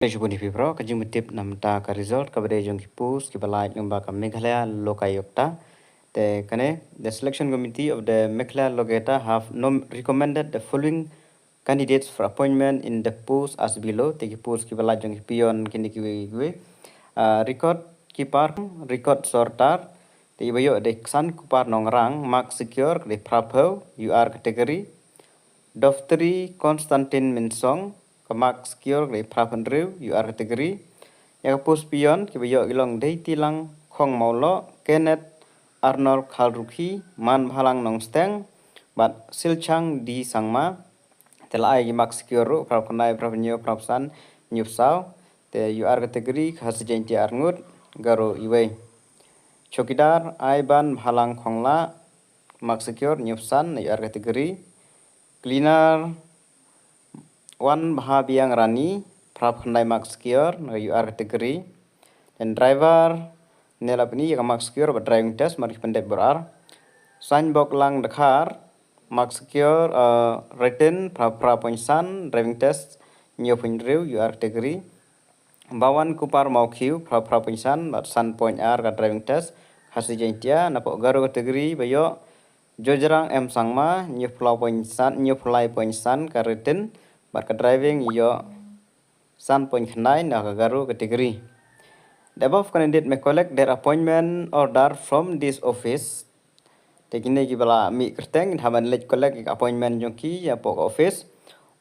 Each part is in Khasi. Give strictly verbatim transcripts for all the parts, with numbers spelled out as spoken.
Khublei shibun ïa phi baroh, ka jingpyntip namar ka result kaba dei jong ki post kiba lait lyngba ka Meghalaya Lokayukta. Te kane, the selection committee of the Meghalaya Lokayukta have nom- recommended the following candidates for appointment in the post as below. Te ki post kiba lait jong ki peon kine kiwei kiwei. Ah, record keeper, record sorter. Te iba ïoh dei Ksan Kupar Nongrang, mark secure ka dei phraphew, U R category. Doftri Constantine Minsong, ka mark secure ka dei phraphew hynriew, U R category. Ïa ka post peon kiba ïoh ki long Deitilang Khongmawloh, Kenneth Arnold Khalrukhi, Manbhalang Nongsteng bad Silchang D Sangma. Te la ai ki mark secure ruh phraphew khyndai, phraphew hynñiew, phraphew san, hynñiewphew saw. Te U R category, Khasi Jaiñtia arngut, Garo iwei. Chowkidar Aibanbhalang Khonglah, mark secure hynñiewphew san na U R category. Cleaner Wanbhabiang Rani, phraphew khyndai mark secure na U R category. Then driver, ne la pyni ïa ka mark secure bad driving test, mar ki pyndep baroh ar. Sanboklang Dkhar, mark secure, uh, written, phra, phra point san, driving test hynñiewphew hynriew, U R category. Bawan Kupar Mawkhiu, phra, phra point san bad san point ar ka driving test, Khasi Jaiñtia. Napoh Garo category ba ïoh Jojrang M Sangma, hynñiewphew lai point san, hynñiewphew lai point san ka written bad ka driving ïoh san point khyndai na ka Garo category. The above candidate may collect their appointment order from this office. Te kine kiba la mih kyrteng, ngin hap ban leit collect ïa ka appointment jong ki hapoh ka office.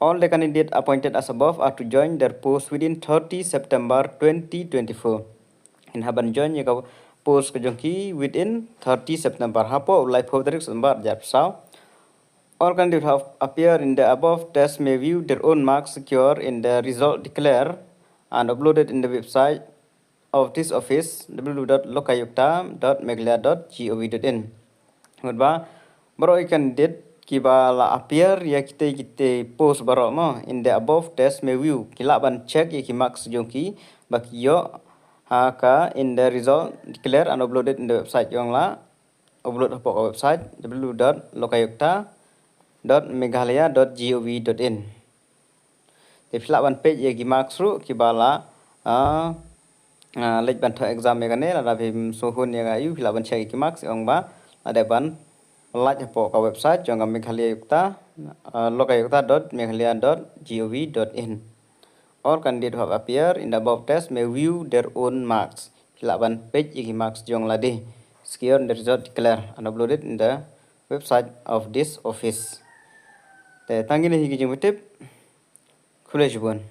All the candidate appointed as above are to join their post within thirty September twenty twenty-four. Ngin hap ban join ïa ka post ka jong ki within thirty September, hapoh u laiphew tarik September, arhajar arphew saw. All candidates who have appeared in the above test may view their own marks secure in the result declared and uploaded in the website of this office, W W W dot lokayukta dot meghalaya dot gov dot in. Mut ba baroh ki candidate kiba la appear ïa kitei kitei post baroh mo, in the above test may view, ki lah ban check ïa ki marks jong ki ba ki ïoh ha ka in the result declared and uploaded in the website, ong la upload hapoh ka website W W W dot lokayukta dot meghalaya dot gov dot in. Te phi lah ban peit ïa ki marks ruh kiba la, ah, ah, leit ban thoh exam ïa kane, lada phim sngewhun ïa ka aïu, phi lah ban check ïa ki marks, ong ba la dep ban lait hapoh ka website jong ka Meghalaya Ayukta, ah, lokayukta dot meghalaya dot gov dot in. All candidates who have appeared in the above test may view their own marks. Phi lah ban peit ïa ki marks jong lade, secure in the result declare and uploaded in the website of this office. Te tang kine hi ki jingpyntip. Khublei shibun.